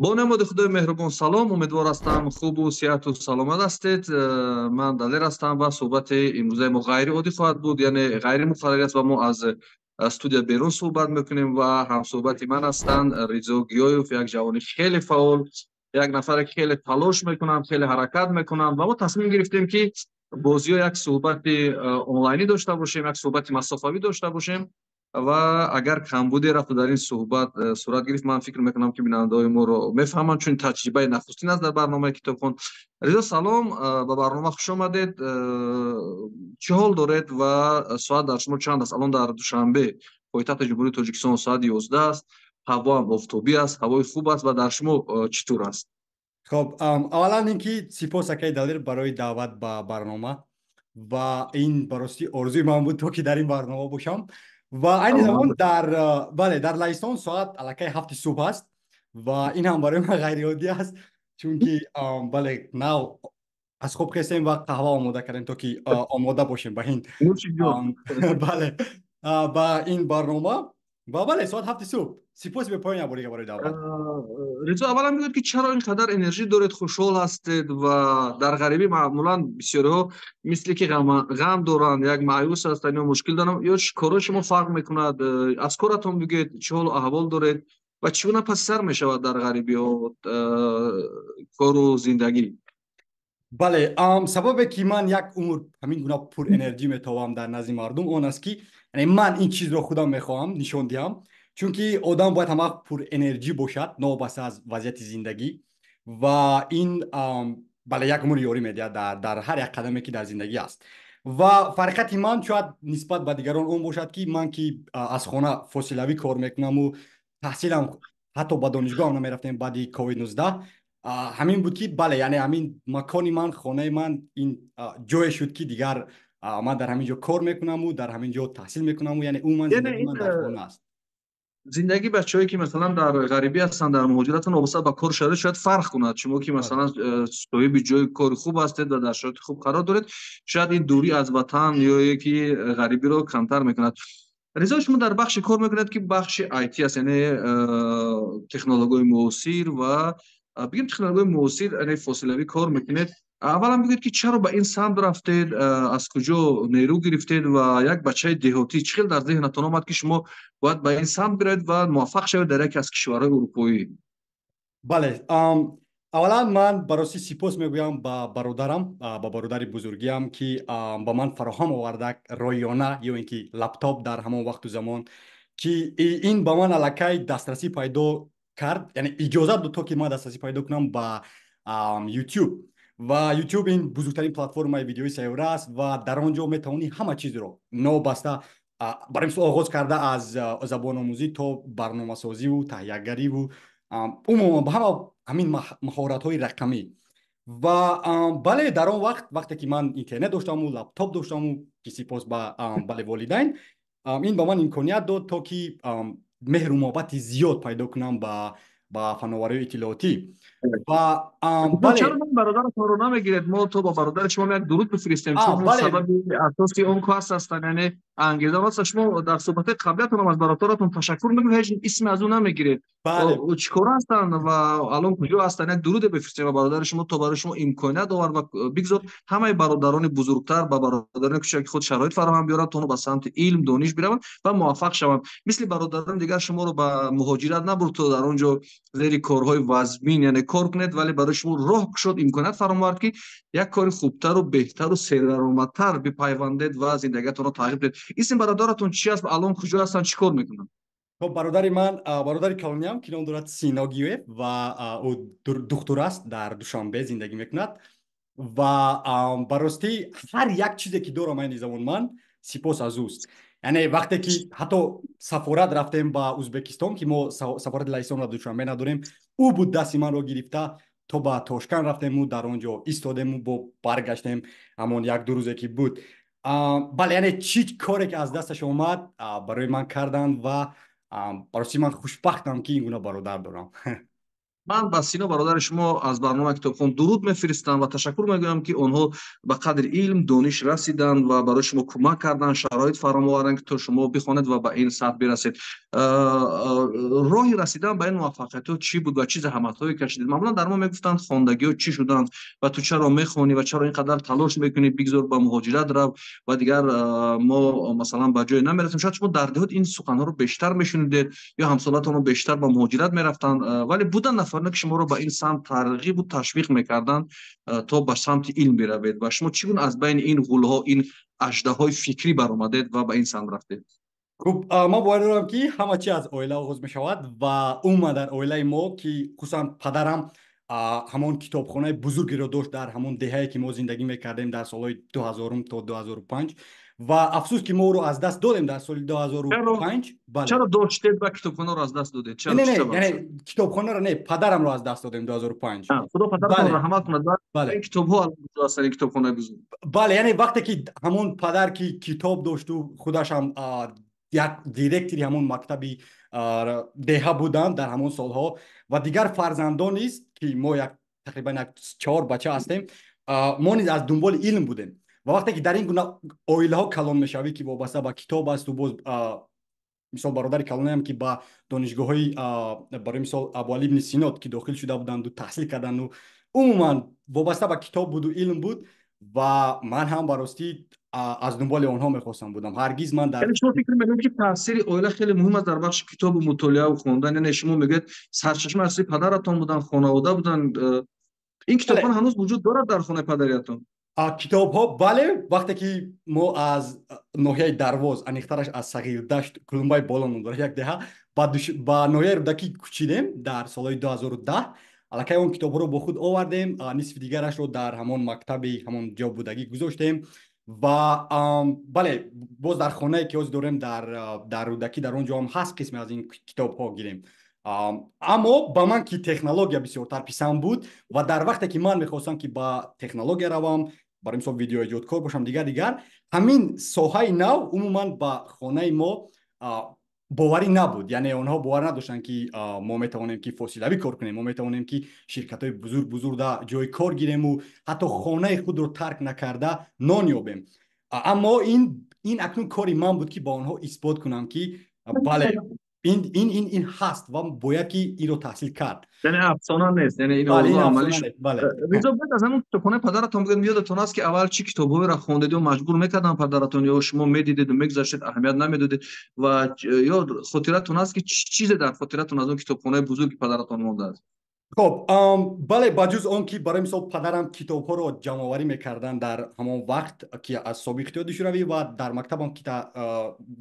Бо намоди Худои меҳрубон салом. Умедвор ҳастам, хубу сиҳату саломат ҳастед. Ман Далер ҳастам ва суҳбати имрӯзаи мо ғайриоддӣ хоҳад буд, яъне ғайримуқаррарӣ аст ва мо аз студия берун суҳбат мекунем ва ҳамсуҳбати ман ҳастанд Ризо Гиёев, як ҷавони хеле фаъол, як нафаре ки хеле талош мекунанд, хеле ҳаракат мекунанд ва мо тасмим гирифтем, ки бо Зиё як суҳбати онлайнӣ дошта бошем, як суҳбати масофавӣ дошта бошем ва агар камбуде рафту дар ин суҳбат сурат гирифт, ман фикр мекунам, ки бинандаҳои моро мефаҳманд, чун таҷрибаи нахустин аст дар барномаи Китобхон. Ризо, салом, ба барнома хуш омадед. Чӣ ҳол доред ва соат дар шумо чанд аст? Алон дар Душанбе, пойтахти Ҷумҳурии Тоҷикистон, соати 11 аст, ҳаво ҳам офтобӣ аст, ҳавои хуб аст ва дар шумо чӣ тур аст? Хоб, аввалан ин ки сипос, акаи Далер, барои даъват ба барнома ва ин барости орзуи ман буд, то ки дар ин барнома бошам. Ва айни замон дар, бале, дар Лаҳистон соат аллакай 7-и субҳ аст ва ин ҳам барои ман ғайриоддӣ аст, чунки, бале, нав аз хоб хестем ва қаҳва омода кардем, то ки омода бошем ба ин, бале, ба ин барнома. Ва бале, соат 7-и субҳ. Сипоси бепоён як бор дига барои даъват. Ризо, аввалан бигӯед, ки чаро ин қадар энержӣ доред, хушҳол ҳастед ва дар ғарибӣ маъмулан бисёриҳо мисли ки ғам доранд, як маъюс ҳастанд ё мушкил доранд, ё корҳои шумо фарқ мекунад? Аз коратон бигӯед, чӣ ҳолу аҳвол доред ва чӣ гуна паси сар мешавад дар ғарибиҳо кору зиндагӣ? Бале, сабабе ки ман як умр ҳамин гуна пурэнерҷӣ метобам дар назди мардум, он аст, ки ман ин чизро худам мехоҳам нишон диҳам, чунки одам бояд ҳамавақт пурэнерҷӣ бошад, новобаста аз вазъияти зиндагӣ. Ва ин, бале, як умр ёрӣ медиҳад дар ҳар як қадаме, ки дар зиндагӣ аст. Ва фарқияти ман шояд нисбат ба дигарон он бошад, ки ман ки аз хона фосилавӣ кор мекунаму таҳсилам, ҳатто ба донишгоҳам намерафтем баъди ковид-19, ҳамин буд, ки, бале, яъне ҳамин макони ман, хонаи ман, ин ҷое шуд, ки дигар ман дар ҳамин ҷо кор мекунаму дар ҳамин ҷо таҳсил мекунаму, яъне умуман зиндагии ман дар хона аст. Зиндагии бачаҳое, ки масалан дар ғарибӣ ҳастанд, дар муҳоҷиратанд, вобаста ба кор шароит шояд фарқ кунад. Шумо ки масалан соҳиби ҷои кори хуб ҳастед ва дар шароити хуб қарор доред, шояд ин дурӣ аз ватан ё ки ғарибиро камтар мекунад. Ризо, шумо дар бахше кор мекунед, ки бахши IT аст, яъне технологияи муосир ва бигем технологияи муосир, яъне фосилавӣ кор мекунед. Аввалан бигӯед, ки чаро ба ин самт рафтед, аз куҷо нерӯ гирифтед ва як бачаи деҳотӣ чӣ хел дар зеҳнатон омад, ки шумо бояд ба ин самт биравед ва муваффақ шавед дар яке аз кишварҳои урупоӣ? Бале, аввалан ман барости сипос мегӯям ба бародарам, ба бародари бузургиам, ки ба ман фароҳам оварда ройёна ё ин ки лаптоп дар ҳамон вақту замон, ки ин ба ман аллакай дастрасӣ пайдо кард, яъне иҷозат дод, то ки ман дастрасӣ пайдо кунам ба YouTube. Ва YouTube ин бузургтарин платформаи видеои сайёра аст ва дар он ҷо метавонӣ ҳама чизро, новобаста, барои мисол, оғоз карда аз забономӯзӣ то барномасозиву таҳиягариву умуман ба ҳама ҳамин маҳоратҳои рақамӣ. Ва, бале, дар он вақт, вақте ки ман интернет доштаму лаптоп доштаму, ки сипос ба, бале, волидайн, ин ба ман имконият дод, то ки меҳру муҳаббати зиёд пайдо кунам ба фановариҳои иттилоотӣ. Ва, бале. Чаро ман бародаратонро намегиред, мо то ба бародари шумо як дуруд бифиристем, чун сабаби асоси он кас ҳастанд, яъне ангеза аст. Шумо дар суҳбатҳои қаблиятон аз бародаратон ташаккур мекунед, ҳеҷ исме аз ӯ намегиред. Чӣ кор ҳастанд ва алон куҷо ҳастанд? Як дуруде бифиристем ба бародари шумо, то барои шумо имконият овард ва бигзор ҳамаи бародарони бузургтар ба бародарони кучаки худ шароит фароҳам биёранд, то онҳо ба самти илм, дониш бираванд ва муваффақ шаванд. Мисли бародарони дигар шуморо ба муҳоҷират набурд, то дар он ҷо зери корҳои вазмин, яъне кор кунед, вале барои шумо роҳ кушод, имконият фароҳам овард, ки як кори хубтару беҳтару сердаромадтар бипайвандед ва зиндагиатонро тағйир диҳед. Исми бародаратон чи аст ва алон куҷо ҳастанд, чӣ кор мекунанд? Хоб, бародари ман, бародари калониам, ки ном дорад Сино Гиёев ва ӯ духтур аст, дар Душанбе зиндагӣ мекунад. Ва ба ростӣ ҳар як чизе, ки дорам айни замон ман, сипос аз ӯст. Яъне вақте ки ҳатто сафорат рафтем ба Узбекистон, ки мо сафорати Лаҳистонро Душанбе надорем, ӯ буд дасти манро гирифта то ба Тошканд рафтему дар он ҷо истодему бо баргаштем ҳамон як ду рӯзе, ки буд. Бале, яъне чӣ коре ки аз дасташ омад, барои ман карданд ва барости ман хушбахтам, ки ин гуна бародар дорам. Ман ба Сино, бародари шумо, аз барномаи Китобхон дуруд мефиристам ва ташаккур мегӯям, ки онҳо ба қадри илм, дониш расиданд ва барои шумо кӯмак карданд, шароит фароҳам оварданд, ки то шумо бихонед ва ба ин сатҳ бирасед. Роҳи расидан ба ин муваффақиятҳо чӣ буд ва чӣ заҳматҳое кашидед? Маъмулан дар мо мегуфтанд, хондагиҳо чӣ шуданд ва ту чаро мехонӣ ва чаро ин қадар талош мекунӣ, бигзор ба муҳоҷират рав ва дигар мо масалан ба ҷое намерасем. Шояд шумо дар деҳот ин суханҳоро бештар мешунидед ё ҳамсолатонро бештар ба муҳоҷират мерафтанд, вале буданд нафароне, ки шуморо ба ин самт тарғибу ташвиқ мекарданд, то ба самти илм биравед. Ва шумо чӣ гуна аз байни ин ғулҳо, ин аждаҳои фикрӣ баромадед ва ба ин самт рафтед? Хуб, ман бовар дорам, ки ҳама чи аз оила оғоз мешавад ва умуман дар оилаи мо, ки хусусан падарам ҳамон китобхонаи бузургеро дошт дар ҳамон деҳае, ки мо зиндагӣ мекардем дар солҳои 2000 то 2005, ва афсӯс, ки мо ӯро аз даст додем дар соли 2005. Чаро доштед ва китобхонаро аз даст додед? Не, не, яъне китобхонаро не, падарамро аз даст додем 2005. Худо падаратон раҳмат кунад. Ин китобҳо ҳастанд, ин китобхонаи бузург. Бале, яъне вақте ки ҳамон падар, ки китоб дошту худашам як директори ҳамон мактаби деҳа буданд дар ҳамон солҳо, ва дигар фарзандон низ, ки мо як тақрибан як чор бача ҳастем, мо низ аз дунболи илм будем. Ва вақте ки дар ин гуна оилаҳо калон мешавӣ, ки вобаста ба китоб асту, боз мисол бародари калонаям, ки ба донишгоҳҳои, барои мисол, Абуали ибни Сино ки дохил шуда буданду таҳсил карданду, умуман вобаста ба китоб буду илм буд, ва ман ҳам ба ростӣ аз дунболи онҳо мехостам будам. Ҳаргиз ман дар Яъне шумо фикр мекунед, ки таъсири оила хеле муҳим аст дар бахши китобу мутолиа ва хондан? Яъне шумо мегӯед, сарчашмаи аслии падаратон буданд, хонавода буданд. Ин китобхона ҳанӯз вуҷуд дорад дар хонаи падариятон? Китобҳо, бале. Вақте ки мо аз ноҳияи Дарвоз, аниқтараш аз Сағирдашт, Кулумбаи Боло ном дорад як деҳа, ба ноҳияи Рӯдакӣ кӯчидем дар солҳои 2010, аллакай он китобҳоро бо худ овардем, нисфи дигарашро дар ҳамон мактаби ҳамон ҷо будагӣ гузоштем. Ва бале, боз дар хонае, ки ҳозир дорем дар Рӯдакӣ, дар он ҷо ҳам ҳаст қисме аз ин китобҳо гирем. Аммо ба ман ки технология бисёртар писанд буд ва дар вақте ки ман мехостам, ки ба технология равам, барои мисол видеоэҷодкор бошам, дигар дигар, ҳамин соҳаи нав умуман ба хонаи мо боварӣ набуд. Яъне онҳо бовар надоштанд, ки мо метавонем, ки фосилавӣ кор кунем, мо метавонем, ки ширкатҳои бузург бузургда ҷои кор гирему ҳатто хонаи худро тарк накарда нон ёбем. Аммо ин акнун кори ман буд, ки ба онҳо исбот кунам, ки бале, ин ҳаст ва бояд ки инро таҳсил кард. Яъне афсона нест, яъне ин орзу амалӣ шуд. Ризо, бояд аз ҳамон китобхонаи падаратон бигӯед. Ёдатон аст, ки аввал чӣ китобҳоеро хондед ё маҷбур мекарданд падаратон, ё шумо медидеду мегузаштед, аҳамият намедодед? Ва ё хотиратон аст, ки чӣ чизе дар хотиратон аз он китобхонаи бузурги падаратон мондааст? Хоб, бале, ба ҷуз он ки, барои мисол, падарам китобҳоро ҷамъоварӣ мекарданд дар ҳамон вақт, ки аз собиқ Иттиҳоди Шӯравӣ, ва дар мактабам ки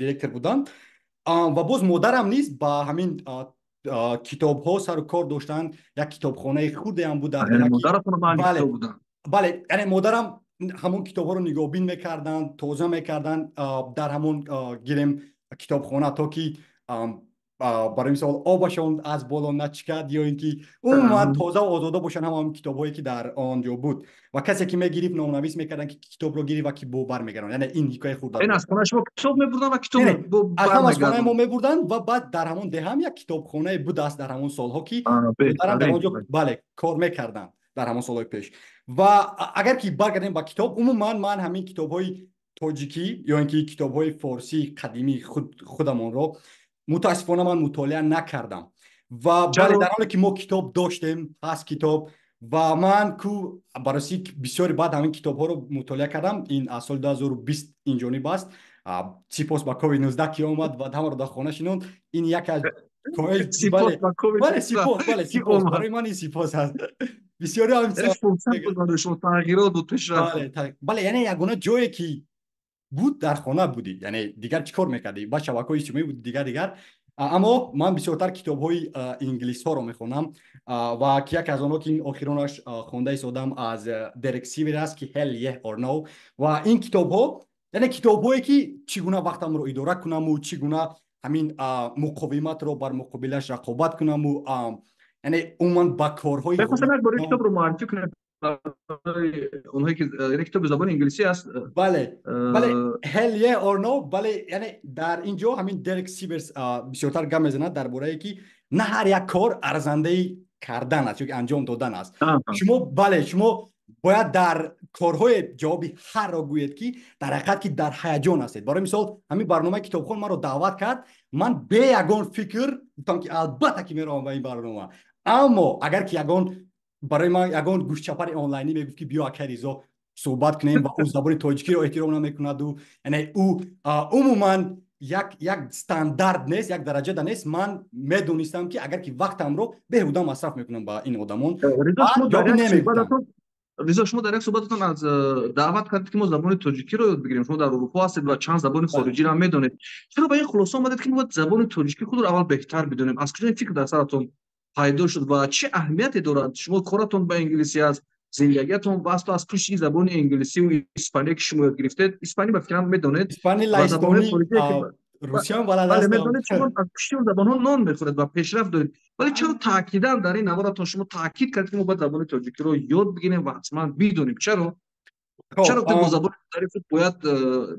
директор буданд, ва боз модарам низ ба ҳамин китобҳо сару кор доштанд, як китобхонаи хурдеам буд дар Бале, яъне модарам ҳамон китобҳоро нигоҳбин мекарданд, тоза мекарданд дар ҳамон гирем китобхона, то ки, барои мисол, обашон аз боло начикад ё ин ки умуман тоза ва озода бошанд ҳамон китобҳое, ки дар он ҷо буд. Ва касе ки мегирифт, номнавис мекарданд, ки китобро гирифт ва ки бо бармегардонд. Яъне ин ҳикояи хурда. Аз хонаи шумо китоб мебурданд ва китоб аз ҳам аз хонаи мо мебурданд ва баъд дар ҳамон деҳам як китобхонае будааст дар ҳамон солҳо, ки модарам дар он ҷо, бале, кор мекарданд дар ҳамон солҳои пеш. Ва агар ки баргардем ба китоб, умуман ман ҳамин китобҳои тоҷикӣ ё ин ки китобҳои форсии қадимии худамонро мутаассифона ман мутолиа накардам. Ва бале, дар ҳоле ки мо китоб доштем, ҳаст китоб, ва ман ку бароси бисёри баъд ҳамин китобҳоро мутолиа кардам. Ин аз соли 2020 инҷониб аст. Сипос ба ковид 19, ки омад ва ҳамаро дар хона шинонд. Ин яке аз бале, сипос, бале, сипос, барои ман ин сипос аст. Бисёри тағйирот буд, пешрафт. Бале, яъне ягона ҷое, ки буд, дар хона будӣ, яъне дигар чӣ кор мекардӣ? Ба шабакаҳои иҷтимоӣ буд, дигар дигар. Аммо ман бисёртар китобҳои инглисҳоро мехонам ва ки яке аз онҳо, ки ин охиронаш хонда истодам, аз Дерек Сивер аст, ки Hell Yeah or No. Ва ин китобҳо, яъне китобҳое, ки чӣ гуна вақтамро идора кунаму чӣ гуна ҳамин муқовиматро бар муқобилаш рақобат кунаму, яъне умуман ба корҳои Мехостам як бори китобро муаррифӣ кунем онҳое ки, яъне китоби забони инглисӣ аст. Бале, Hell Yeah or No, бале. Яъне дар ин ҷо ҳамин Дерек Сиверс бисёртар гап мезанад дар борае, ки на ҳар як кор арзандаи кардан аст ё ки анҷом додан аст. Шумо, бале, шумо бояд дар корҳое ҷавоби ҳарро гӯед, ки дар ҳақиқат ки дар ҳаяҷон ҳастед. Барои мисол, ҳамин барномаи Китобхон маро даъват кард, ман бе ягон фикр гуфтам, ки албатта ки меравам ба ин барнома. Аммо агар ки ягон барои ман ягон гӯшчапари онлайнӣ мегуфт, ки биё, акай Ризо, суҳбат кунем, ва ӯ забони тоҷикиро эҳтиром намекунаду, яъне ӯ умуман як стандарт нест, як дараҷада нест, ман медонистам, ки агар ки вақтамро беҳуда масраф мекунам ба ин одамон. Ризо, шумо дар як суҳбататон аз даъват кардед, ки мо забони тоҷикиро ёд бигирем. Шумо дар Урупо ҳастед ва чанд забони хориҷиро ҳам медонед. Чаро ба ин хулоса омадед, ки мо бояд забони тоҷикӣ худро аввал беҳтар бидонем? Аз куҷо ин фикр дар саратон пайдо шуд ва чӣ аҳамияте дорад? Шумо коратон ба инглисӣ аст, зиндагиатон васту аз пушти забони инглисиву испания, ки шумо ёд гирифтед, испанӣ ба фикрам медонед. Испанӣ, лаҳистонӣ, русиям балад ҳастам. Медонед, шумо аз пушти он забонҳо нон мехӯред ва пешрафт доред, вале чаро таъкидан дар ин наворатон шумо таъкид кардед, ки мо бояд забони тоҷикиро ёд бигирем ва ҳатман бидонем? Чаро бо забони модари худ бояд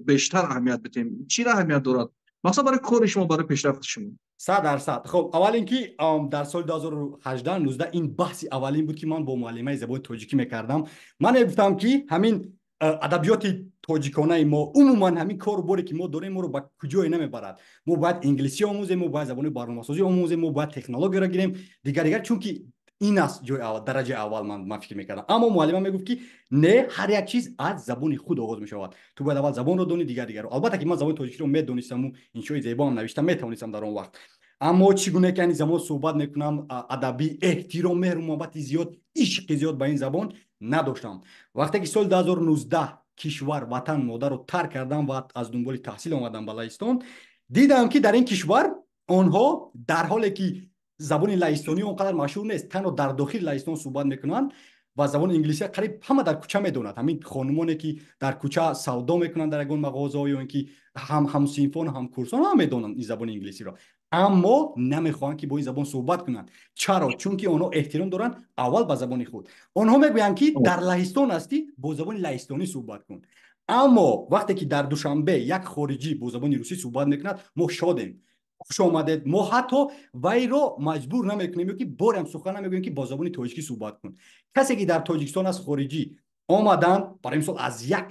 бештар аҳамият бидиҳем? Чиро аҳамият дорад, махсусан барои кори шумо, барои пешрафти шумо? 100%. Хоб, аввал ин ки дар соли 2018 19 ин баҳси аввалин буд, ки ман бо муаллимаи забони тоҷикӣ мекардам. Ман мегуфтам, ки ҳамин адабиёти тоҷиконаи мо, умуман ҳамин кору боре, ки мо дорем, моро ба куҷое намебарад. Мо бояд инглисӣ омӯзем, мо бояд забони барномасозӣ омӯзем, мо бояд технологияро гирем, дигар дигар, чунки ин аст ҷои аввал, дараҷаи аввал, ман фикр мекардам. Аммо муаллима мегуфт, ки не, ҳар як чиз аз забони худ оғоз мешавад, ту бояд аввал забонро донӣ, дигар дигарро. Албатта ки ман забони тоҷикиро медонистаму иншои зебоам навишта метавонистам дар он вақт, аммо чӣ гуна ки ани замон суҳбат мекунам, адабӣ эҳтиром, меҳру муҳаббати зиёд, ишқи зиёд ба ин забон надоштам. Вақте ки соли 2019 кишвар, ватан модарро тарк кардам ва аз дунболи таҳсил омадам ба Лаҳистон, дидам, ки дар ин кишвар онҳо, дар ҳоле ки забони лаҳистонӣ он қадар машҳур нест, танҳо дар дохили Лаҳистон суҳбат мекунанд ва забони инглисия қариб ҳама дар кӯча медонад. Ҳамин хонумоне, ки дар кӯча савдо мекунанд, дар ягон мағозаҳо, ё ин ки ҳам ҳамсинфон, ҳамкурсон, ҳама медонанд ин забони инглисиро, аммо намехоҳанд, ки бо ин забон суҳбат кунанд. Чаро? Чунки онҳо эҳтиром доранд аввал ба забони худ. Онҳо мегӯянд, ки дар Лаҳистон ҳастӣ, бо забони лаҳистонӣ суҳбат кун. Аммо вақте ки дар Душанбе як хориҷӣ бо забони русӣ суҳбат мекунад, мо шодем, хуш омадед, мо ҳатто вайро маҷбур намекунем ё ки борам сухан намегӯем, ки бо забони тоҷикӣ суҳбат кун. Касе ки дар Тоҷикистон аз хориҷӣ омаданд, барои мисол, аз як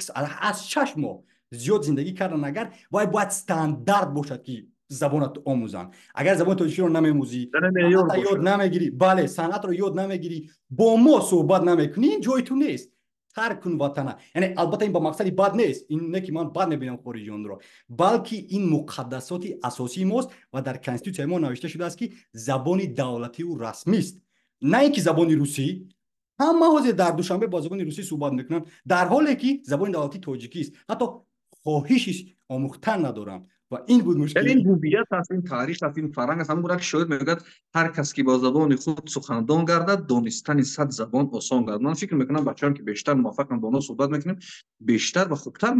аз 6 моҳ зиёд зиндагӣ кардан, агар вай бояд стандарт бошад, ки забонат омӯзанд. Агар забони тоҷикиро намемӯзӣ, ёд намегирӣ, бале, санъатро ёд намегирӣ, бо мо суҳбат намекунӣ, ин ҷои ту нест, тарк кун ватана. Яъне, албатта, ин ба мақсади бад нест, ин не ки ман бад мебинам хориҷионро, балки ин муқаддасоти асосии мост ва дар конститутсияи мо навишта шудааст, ки забони давлативу расмист, на ин ки забони русӣ. Ҳама ҳозир дар Душанбе бо забони русӣ суҳбат мекунанд, дар ҳоле ки забони давлатӣ тоҷикист. Ҳатто хоҳиши омӯхтан надорам ва ин буд мушкил. Ин ҳувият аст, ин таърих аст, ин фарҳанг аст. Ҳамон гуна ки шоир мегӯяд: «Ҳар кас ки бо забони худ сухандон гардад, донистани сад забон осон гардад». Ман фикр мекунам, бачаҳом, ки бештар муваффақанд, бо онҳо суҳбат мекунем, бештар ва хубтар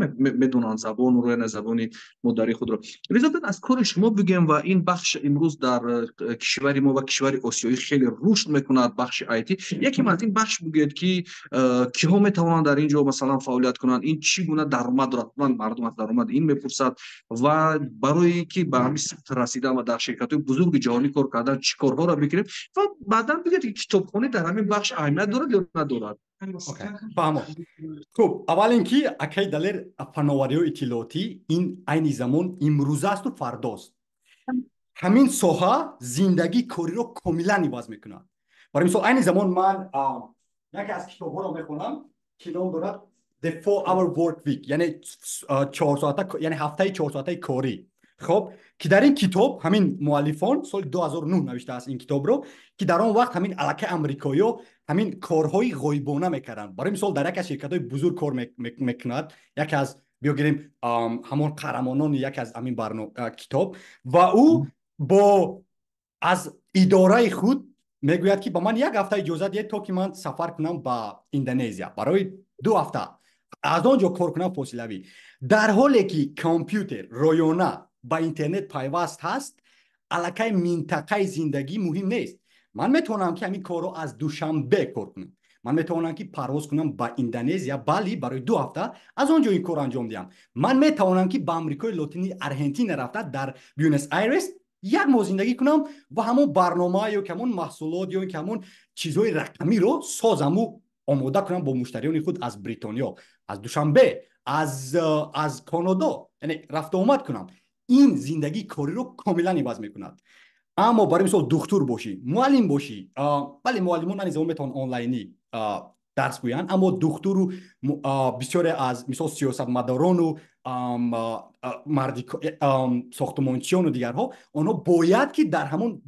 медонанд забонро, яъне забони модарии худро. Ризо, аз кори шумо бигӯем. Ва ин бахш имрӯз дар кишвари мо ва кишвари осиёӣ хеле рушд мекунад, бахши IT. Якем аз ин бахш бигӯед, ки киҳо метавонанд дар ин ҷо, масалан, фаъолият кунанд, ин чӣ гуна даромад дорад? Ҳатман мардум аз даромади ин мепурсад. Ва барои ки ба ҳамин сатҳ расидан ва дар ширкатҳои бузурги ҷаҳонӣ кор кардан, чӣ корҳоро бикунем? Ва баъдан бигӯед, ки китобхонӣ дар ҳамин бахш аҳамият дорад ё надорад? Фаҳмо. Хуб, аввал ин ки, акай Далер, фановариҳои иттилоотӣ ин айни замон имрӯза асту фардост. Ҳамин соҳа зиндагии кориро комилан иваз мекунад. Барои мисол, айни замон ман яке аз китобҳоро мехонам, ки ном дорад The 4 Hour Work Week, яъне 4 соата, яъне ҳафтаи 4 соатаи корӣ. Хоб, ки дар ин китоб ҳамин муаллифон соли 2009 навиштааст ин китобро, ки дар он вақт ҳамин аллакай амрикоиё ҳамин корҳои ғоибона мекарданд. Барои мисол, дар яке аз ширкатҳои бузург кор мекунад яке аз, биёгирем, ҳамон қаҳрамонони яке аз ҳамин китоб, ва ӯ бо аз идораи худ мегӯяд, ки ба ман як ҳафта иҷоза диҳед, то ки ман сафар кунам ба Индонезия барои 2 ҳафта, аз он ҷо кор кунам фосилавӣ. Дар ҳоле ки компютер, роёна ба интернет пайваст ҳаст, аллакай минтақаи зиндагӣ муҳим нест. Ман метавонам, ки ҳамин корро аз Душанбе кор кунам, ман метавонам, ки парвоз кунам ба Индонезия, Бали, барои 2 ҳафта, аз он ҷо ин корро анҷом диҳам. Ман метавонам, ки ба Амрикои Лотини, Аргентина рафта, дар Бюнес Айрес. Як моҳ зиндагӣ кунам ва ҳамон барнома ё ки ҳамон маҳсулот ё ки ҳамон чизҳои рақамиро созаму омода кунам бо муштариёни худ аз Бритониё, аз Душанбе, аз Канадо, яъне рафтуомад кунам. Ин зиндагии кориро комилан иваз мекунад. Аммо барои мисол духтур бошӣ, муаллим бошӣ, бале, муаллимон айни замон метавонанд онлайнӣ дарс гӯянд, аммо духтуру бисёре аз мисол сиёсатмадорону сохтмончиёну дигарҳо, онҳо бояд ки дар ҳамон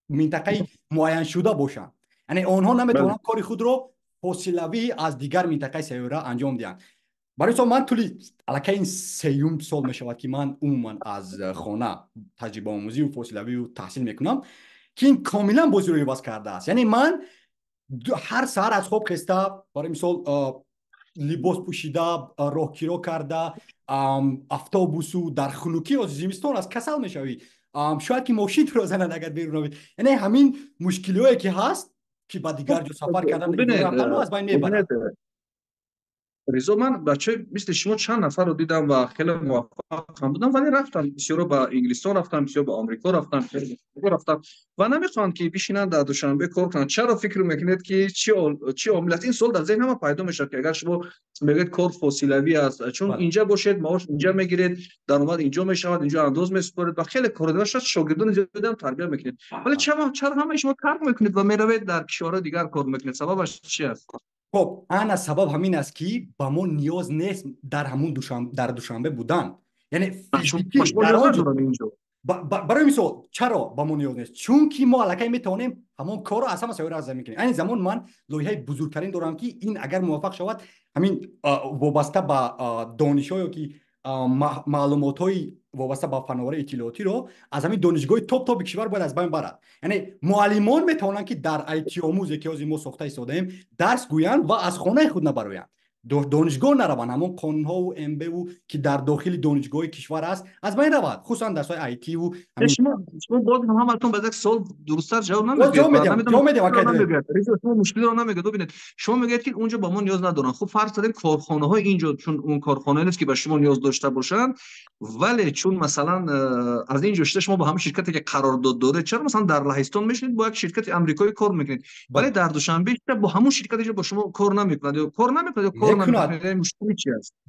минтақаи муайяншуда бошанд. Яъне онҳо наметавонанд кори худро фосилавӣ аз дигар минтақаи сайёра анҷом диҳанд. Барои мисол ман тӯли аллакай ин сеюм сол мешавад, ки ман умуман аз хона таҷрибаомӯзию фосилавию таҳсил мекунам, ки ин комилан бозиро иваз кардааст. Яъне ман ҳар саҳар аз хоб хеста, барои мисол, либос пӯшида, роҳкиро карда, автобусу дар хунукӣ, зимистон аст, касал мешавӣ, шояд ки мошин туро занад, агар берун равӣ. Яъне ҳамин мушкилиҳое ки ҳаст, ки ба дигар ҷо сафар кардан, рафтану аз байн мебарад. Ризо, ман бачаи мисли шумо чанд нафарро дидам ва хеле муваффақ ҳам будам, вале рафтан, бисёро ба Инглистон рафтан, бисёр ба Амрико рафтан, бисёр рафтан ва намехоҳанд, ки бишинанд, дар Душанбе кор кунанд. Чаро фикр мекунед, ки чӣ омил аст? Ин суол дар зеҳн ҳама пайдо мешавад, ки агар шумо мегӯед, кор фосилавӣ аст, чун инҷа бошед, маош инҷа мегиред, даромад инҷо мешавад, инҷо андоз месупоред ва хеле кор дорад, шояд шогирдони зиёдам тарбия мекунед, вале чаро ҳамаи шумо тарк мекунед ва меравед, дар кишварҳои дигар кор мекунед? Сабабаш чи аст? Хоб, ана сабаб ҳамин аст, ки ба мо ниёз нест дар ҳамун дар Душанбе будан, яъне физикӣ. Барои мисол, чаро ба мо ниёз нест? Чунки мо аллакай метавонем ҳамон корро аз ҳама сайёра аз замин кунем. Айни замон ман лоиҳаи бузургтарин дорам, ки ин агар муваффақ шавад, ҳамин вобаста ба донишҳое ки маълумотҳои вобаста ба фановарии иттилоотиро аз ҳамин донишгоҳи топ топи кишвар бояд аз байн барад. Яъне муаллимон метавонанд, ки дар айтиомӯзе ки ҳозир мо сохта истодаем, дарс гӯянд ва аз хонаи худ набароянд, донишгоҳ нараванд. Ҳамон қонунҳову МБу ки дар дохили донишгоҳи кишвар аст, аз байн равад, хусусан дарсҳои айтиву. Шумо боз ҳаматон ба як суол дурусттар ҷавоб намедиҳед. Шумо мушкилиро намегӯед. Бубинед, шумо мегӯед, ки унҷо ба мо ниёз надоранд. Хуб, фарз кардем, корхонаҳои инҷо, чун он корхонае нест, ки ба шумо ниёз дошта бошанд, вале чун масалан аз ин ҷо шида, шумо бо ҳамин ширкате ки қарордод доред, чаро масалан дар Лаҳистон мешинед, бо як ширкати амрикоӣ кор мекунед, вале дар Душанбе шида, бо ҳамон ширкате бо шумо кор намекунад ё кор намекунад ё кор мекунад?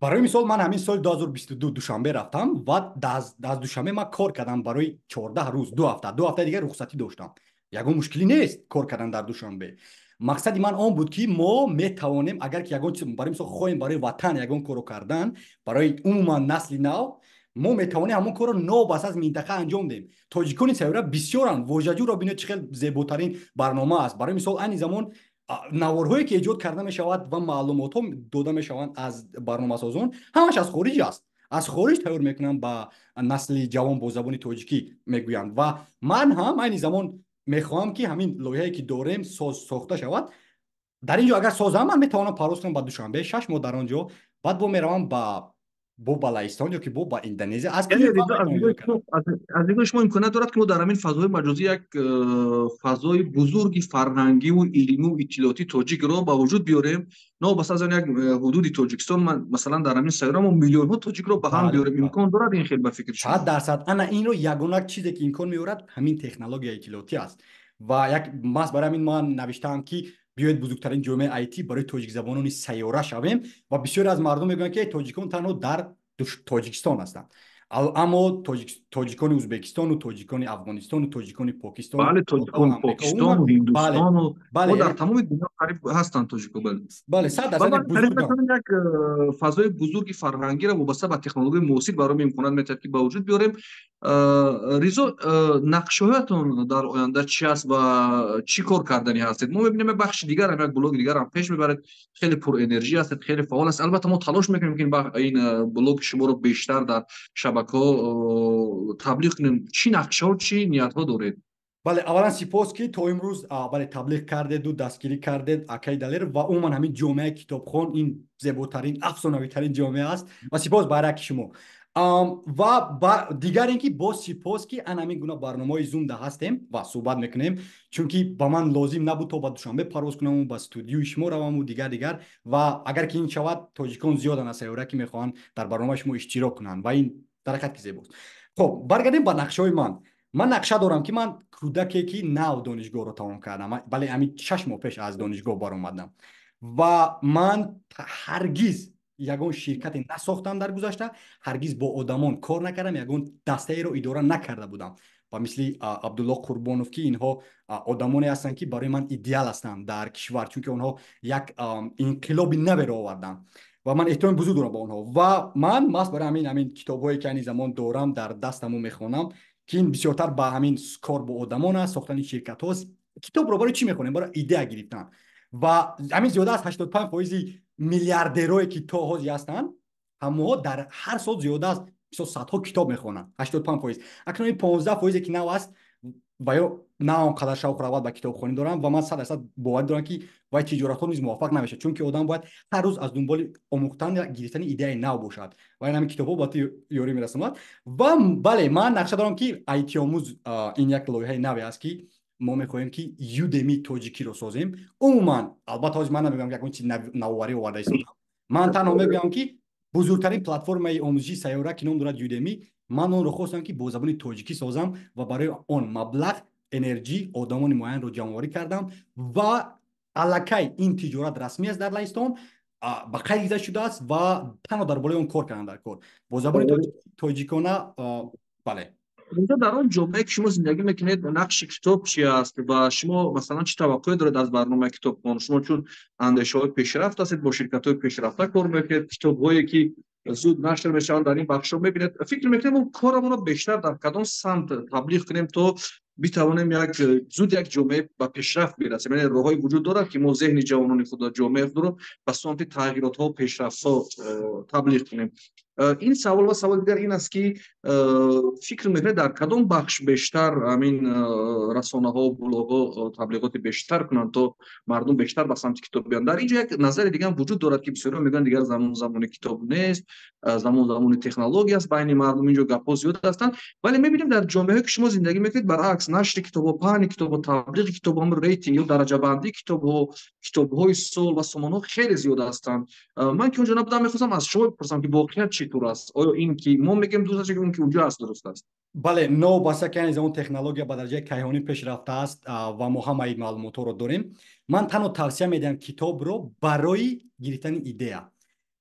Барои мисол, ман ҳамин соли 2022 Душанбе рафтам ва аз Душанбе ман кор кардам барои 14 рӯз, 2 ҳафта. 2 ҳафтаи дигар рухсатӣ доштам. Ягон мушкилӣ нест кор кардан дар Душанбе. Мақсади ман он буд, ки мо метавонем, агар ки ягон чиз, барои мисол, хоҳем барои ватан ягон корро кардан, барои умуман насли нав, мо метавонем ҳамон корро новобаста аз минтақа анҷом диҳем. Тоҷикони сайёра бисёранд. Вожаҷӯро бинед, чӣ хел зеботарин барнома аст. Барои мисол, айни замон наворҳое ки эҷод карда мешавад ва маълумотҳо дода мешаванд аз барномасозон, ҳамаш аз хориҷ аст, аз хориҷ тайёр мекунанд, ба насли ҷавон бо забони тоҷикӣ мегӯянд. Ва ман ҳам айни замон мехоҳам, ки ҳамин лоиҳае ки дорем, сохта шавад дар ин ҷо. Агар созам, ман метавонам парвоз кунам ба Душанбе, 6 моҳ дар он ҷо, баъд бо меравам бо ба Лаҳистон ё ки бо ба Индонезия. Аз нигоҳи шумо имконият дорад, ки мо дар ҳамин фазои маҷозӣ як фазои бузурги фарҳангиву илмиву иттилоотии тоҷикро ба вуҷуд биёрем, новобаста аз он як ҳудуди Тоҷикистон, масалан, дар ҳамин сайёра мо миллионҳо тоҷикро ба ҳам биёрем? Имкон дорад ин хел, ба фикри шумо? 100%. Ана инро ягона чизе ки имкон меорад, ҳамин технологияи иттилоотӣ аст. Ва як маҳз барои ҳамин ман навиштаам, ки биёед бузургтарин ҷомеаи айти барои тоҷикзабонони сайёра шавем. Ва бисёре аз мардум мегӯянд, ки тоҷикон танҳо дар Тоҷикистон ҳастанд, аммо тоҷикони Ӯзбекистону тоҷикони Афғонистону тоҷикони Покистон Бале, тоҷикони Покистону Ҳиндустону дар тамоми дунё қариб ҳастанд тоҷико, бале. Бале, 100% бузург. Як фазои бузурги фарҳангиро вобаста ба технологияи муосир барои мо имконият метиҳад, ки ба вуҷуд биёрем. Ризо, нақшаҳоятон дар оянда чи аст ва чӣ кор карданӣ ҳастед? Мо мебинем, як бахши дигар, як блоги дигар ҳам пеш мебаред, хеле пурэнержӣ ҳастед, хеле фаъол аст. Албатта, мо талош мекунем, ки ин блоги шуморо бештар дар шабакаҳо таблиғ кунем. Чӣ нақшаҳо, чӣ ниятҳо доред? Бале, аввалан сипос, ки то имрӯз, бале, таблиғ кардеду дастгирӣ кардед, акаи Далер. Ва умуман ҳамин ҷомеаи китобхон, ин зеботарин, афсонавитарин ҷомеа аст ва сипос ба ҳар яки шумо. Ва дигар ин ки боз сипос, ки ан ҳамин гуна барномаҳои зумда ҳастем ва суҳбат мекунем, чунки ба ман лозим набуд то ба Душанбе парвоз кунаму ба студиюи шумо раваму дигар дигар. Ва агар ки ин шавад, тоҷикон зиёданд аз сайёра, ки мехоҳанд дар барномаи шумо иштирок кунанд, ва ин дар ҳақиқат ки зебост. Хоб, баргардем ба нақшаҳои ман. Ман нақша дорам, ки ман кӯдаке, ки нав донишгоҳро тамом кардам, бале, ҳамин 6 моҳ пеш аз донишгоҳ баромадам ва ман ҳаргиз ягон ширкате насохтам дар гузашта, ҳаргиз бо одамон кор накардам, ягон дастаеро идора накарда будам. Ба мисли Абдулло Қурбонов, ки инҳо одамоне ҳастанд, ки барои ман идеал ҳастанд дар кишвар, чунки онҳо як инқилоби наверо оварданд ва ман эҳтироми бузург дорам ба онҳо. Ва ман маҳз барои ҳамин китобҳое, ки айни замон дорам дар дастаму мехонам, ки ин бисёртар ба ҳамин кор бо одамон аст, сохтани ширкатҳост. Китобро барои чӣ мехонем? Барои идея гирифтан. Ва ҳамин зиёда аз 85 фоизи миллиардерое, ки то ҳозир ҳастанд, ҳамоҳо дар ҳар сол зиёда аз, мисол, садҳо китоб мехонанд, 85%. Акнун ин 15 фоизе, ки нав аст ва ё на он қадар шавқу рағбат ба китобхонӣ дорам, ва ман 100% боварӣ дорам, ки вай тиҷоратҳо низ муваффақ намешавад, чунки одам бояд ҳар рӯз аз дунболи омӯхтан ва гирифтани идеяи нав бошад ва ин ҳамин китобҳо ба ту ёрӣ мерасонад. Ва бале, ман нақша дорам, ки айтиомӯз, ин як лоиҳаи наве аст, ки мо мехоҳем, ки Udemy тоҷикиро созем. Умуман, албатта, ҳозир ман намегӯям, ки ягон чизи навоварӣ оварда истодам. Ман танҳо мегӯям, ки бузургтарин платформаи омӯзишии сайёра, ки ном дорад Udemy, ман онро хостам, ки бо забони тоҷикӣ созам ва барои он маблағ, энерҷӣ, одамони муайянро ҷамъоварӣ кардам ва аллакай ин тиҷорат расмӣ аст, дар Лаҳистон ба қайд гирифта шудааст ва танҳо дар болои он кор кардан дар кор бо забони тоҷикона, бале. Инҷо, дар он ҷомеае, ки шумо зиндагӣ мекунед, нақши китоб чи аст ва шумо, масалан, чӣ таваққӯе доред аз барномаи китобхон? Шумо чун андешаҳои пешрафт ҳастед, бо ширкатҳои пешрафта кор мекунед, китобҳое, ки зуд нашр мешаванд, дар ин бахшҳо мебинед, фикр мекунед, мо корамонро бештар дар кадом самт таблиғ кунем, то битавонем як зуд як ҷомеа ба пешрафт бирасем? Яъне роҳҳое вуҷуд дорад, ки мо зеҳни ҷавонони худ, ҷомеаи худро ба самти тағйиротҳо, пешрафтҳо таблиғ кунем? Ин савол ва саволи дигар ин аст, ки фикр мекунед, дар кадом бахш бештар ҳамин расонаҳо, блогҳо таблиғоти бештар кунанд, то мардум бештар ба самти китоб биёянд? Дар ин ҷо як назари дигарам вуҷуд дорад, ки бисёриҳо мегӯянд, дигар замон замони китоб нест, замон замони технология аст. Байни мардум инҷо гапҳо зиёд ҳастанд, вале мебинем, дар ҷомеаҳое, ки шумо зиндагӣ мекунед, баръакс, нашри китобҳо, паҳни китобҳо, таблиғи китобҳо, рейтинг ё дараҷабандии китобҳо, китобҳои сол ва сомонҳо хеле зиёд ҳастанд. Ман, ки онҷо набудам, мехостам аз шумо бипурсам, ки воқеият чӣ тур аст? Оё ин, ки мо мегӯем, дуруст аст ё он, ки онҷо аст, дуруст аст? Бале, новобаста ки айни замон технология ба дараҷаи кайҳонӣ пеш рафтааст ва мо ҳамаи маълумотҳоро дорем, ман танҳо тавсия медиҳам китобро барои гирифтани идея.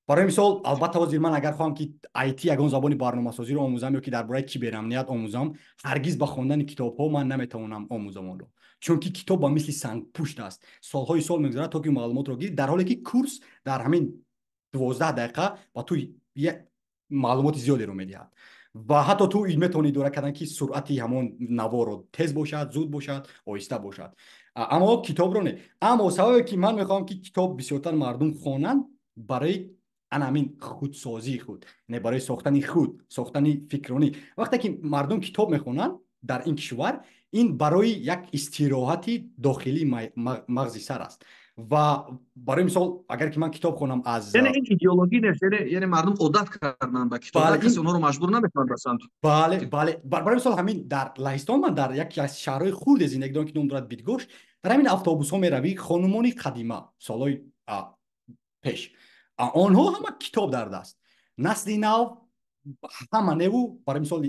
Барои мисол, албатта, ҳозир ман агар хоҳам, ки IT, ягон забони барномасозиро омӯзам ё ки дар бораи киберамният омӯзам, ҳаргиз ба хондани китобҳо ман наметавонам омӯзам онро, чунки китоб ба мисли сангпушт аст, солҳои сол мегузарад, то ки маълумотро гирӣ, дар ҳоле ки курс дар ҳамин 12 дақиқа ба ту маълумоти зиёдеро медиҳад ва ҳатто ту метавонӣ идора кардан, ки суръати ҳамон наворо тез бошад, зуд бошад, оҳиста бошад, аммо китобро не. Аммо сабабе, ки ман мехоҳам, ки китоб бисёртар мардум хонанд, барои ана ҳамин худсозии худ, яъне барои сохтани худ, сохтани фикронӣ. Вақте ки мардум китоб мехонанд дар ин кишвар, ин барои як истироҳати дохилии мағзи сар аст. Ва барои мисол, агар ки ман китоб хонам аз Яъне ин идеологӣ нест, яъне мардум одат карданд ба китоб, касе онҳоро маҷбур намекунад ба самт. Бале, барои мисол, ҳамин дар Лаҳистон ман дар яке аз шаҳрҳои хурде зиндагӣ дорам, ки ном дорад Бидгош. Дар ҳамин автобусҳо меравӣ, хонумони қадима, солҳои пеш, онҳо ҳама китоб дар даст. Насли нав ҳама неву, барои мисол,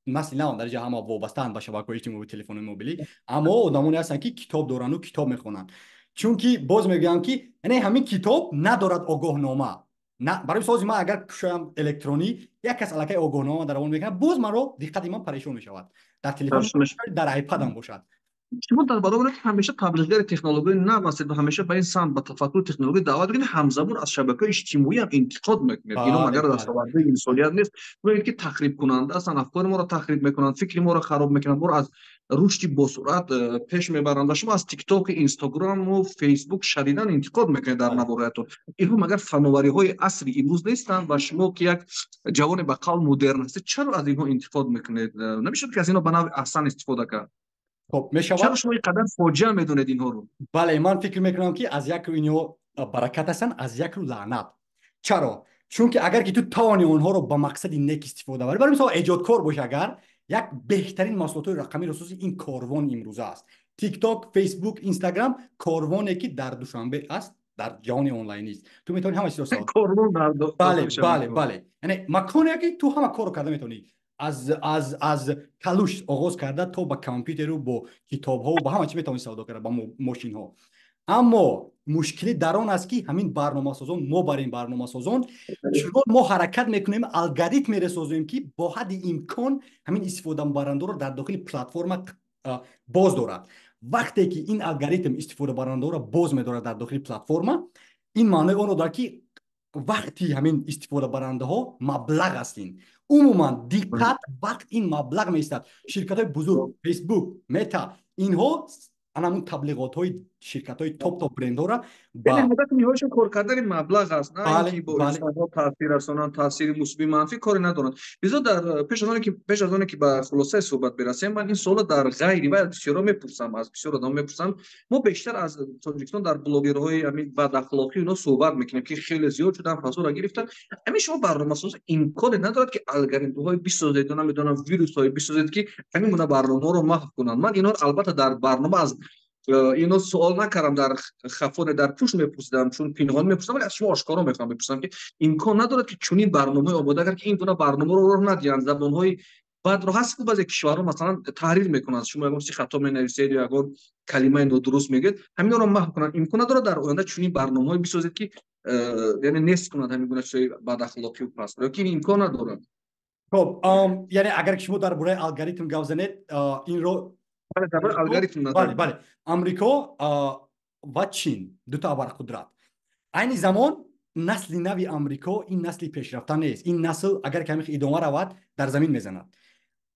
насли нав дар ҷа ҳама вобастаанд ба шабакаҳои иҷтимоӣ, телефони мобилӣ, аммо одамоне ҳастанд, ки китоб дорану китоб мехонанд, чунки боз мегӯям, ки яъне ҳамин китоб надорад огоҳнома. Барои мисол, ман агар кушоям электронӣ, як кас аллакай огоҳнома дар он мекунад, боз маро диққати ман парешон мешавад, дар телефон, дар айпадам бошад. Шумо дар баробаре, ки ҳамеша таблиғгари технологияи нав ҳастед ва ҳамеша ба ин самт, ба тафаккури технология даъват мекунед, ҳамзамон аз шабакаҳои иҷтимоӣ ҳам интиқод мекунед. Ино магар дастовардҳои инсоният нест? Мегӯед, ки тахрибкунанда ҳастанд, афкори моро тахриб мекунанд, фикри моро хароб мекунанд, моро аз рушди босуръат пеш мебаранд. Ва шумо аз Тикток, Инстаграму Фейсбук шадидан интиқод мекунед дар наворҳоятон. Инҳо магар фановариҳои асри имрӯз нестанд? Ва шумо, ки як ҷавоне ба қавл модерн ҳастед, чаро аз инҳо интиқод мекунед? Намешавад, ки аз инҳо ба навъи аҳсан истифода кард? Хоб, мешавад. Чаро шумо ин қадар фоҷиа медонед инҳоро? Бале, ман фикр мекунам, ки аз як рӯ инҳо баракат ҳастанд, аз як рӯ лаънат. Чаро? Чунки агар ки ту тавони онҳоро ба мақсади нек истифода барӣ, барои мисол, эҷодкор бошӣ, агар як беҳтарин маҳсулотҳои рақамиро созӣ, ин корвон имрӯза аст: Тикток, Фейсбук, Инстаграм, корвоне, ки дар Душанбе аст, дар ҷаҳони онлайнист, ту метавонӣ ҳама чизро корвон. Бале, яъне маконе, ки ту ҳама корро карда метавонӣ. Аз калуш оғоз карда то ба компютеру бо китобҳо ба ҳама чӣ метавонӣ савдо карда, ба мошинҳо. Аммо мушкилӣ дар он аст, ки ҳамин барномасозон, мо бар ин барномасозон чунон мо ҳаракат мекунем, алгоритмере созем, ки бо ҳадди имкон ҳамин истифодабарандаро дар дохили платформа боз дорад. Вақте ки ин алгоритм истифодабарандаро боз медорад дар дохили платформа, ин маънои онро дорад, ки вақти ҳамин истифодабарандаҳо маблағ аст. Ин умуман диққат, вақт ин маблағ меистад. Ширкатҳои бузург, Фейсбук, Мета, инҳо анамун таблиғотҳои ширкатҳои топ топ брендҳоро ҳадафи ниҳояшон кор кардани маблағ аст, на ин ки бо инсонҳо таъсир расонанд, таъсири мусбӣ манфӣ коре надоранд. Бизо дар пеш аз оне ки ба хулосаи суҳбат бирасем, ман ин суолро дар ғайри ва бисёрро мепурсам, аз бисёр одам мепурсам. Мо бештар аз Тоҷикистон дар блогерҳои ҳамин бадахлоқӣ ино суҳбат мекунем, ки хеле зиёд шудан, фасодро гирифтан. Ҳамин шумо барномасоз имконе надорад, ки алгоритмҳое бисозед ё намедонам вирусҳое бисозед, ки ҳамин гуна барномаҳоро маҳв кунанд? Ман инҳоро албатта дар барнома аз ино суол накардам, дар хафоне, дар пушт мепурсидам, чун пинҳон мепурсидам, вале аз шумо ошкоро мехоҳам бипурсам, ки имкон надорад, ки чунин барномаҳое омода кард, ки ин гуна барномаро роҳ надиҳанд? Забонҳои бадро ҳаст, ку баъзе кишварҳо масалан таҳрир мекунанд, шумо ягон чизи хато менависед ё ягон калимаи нодуруст мегӯед, ҳаминро маҳв кунанд. Имкон надорад дар оянда чунин барномаҳое бисозед, ки яъне нест кунанд ҳамин гуна чизҳои бадахлоқию паст, ё ки ин имкон надорад? Хоб, яъне агар шумо дар бораи алгоритм гап занед, инро алгоритм. Бале, Амрико ва Чин дута абарқудрат. Айни замон насли нави Амрико ин насли пешрафта нест. Ин насл агар каме идома равад, дар замин мезанад.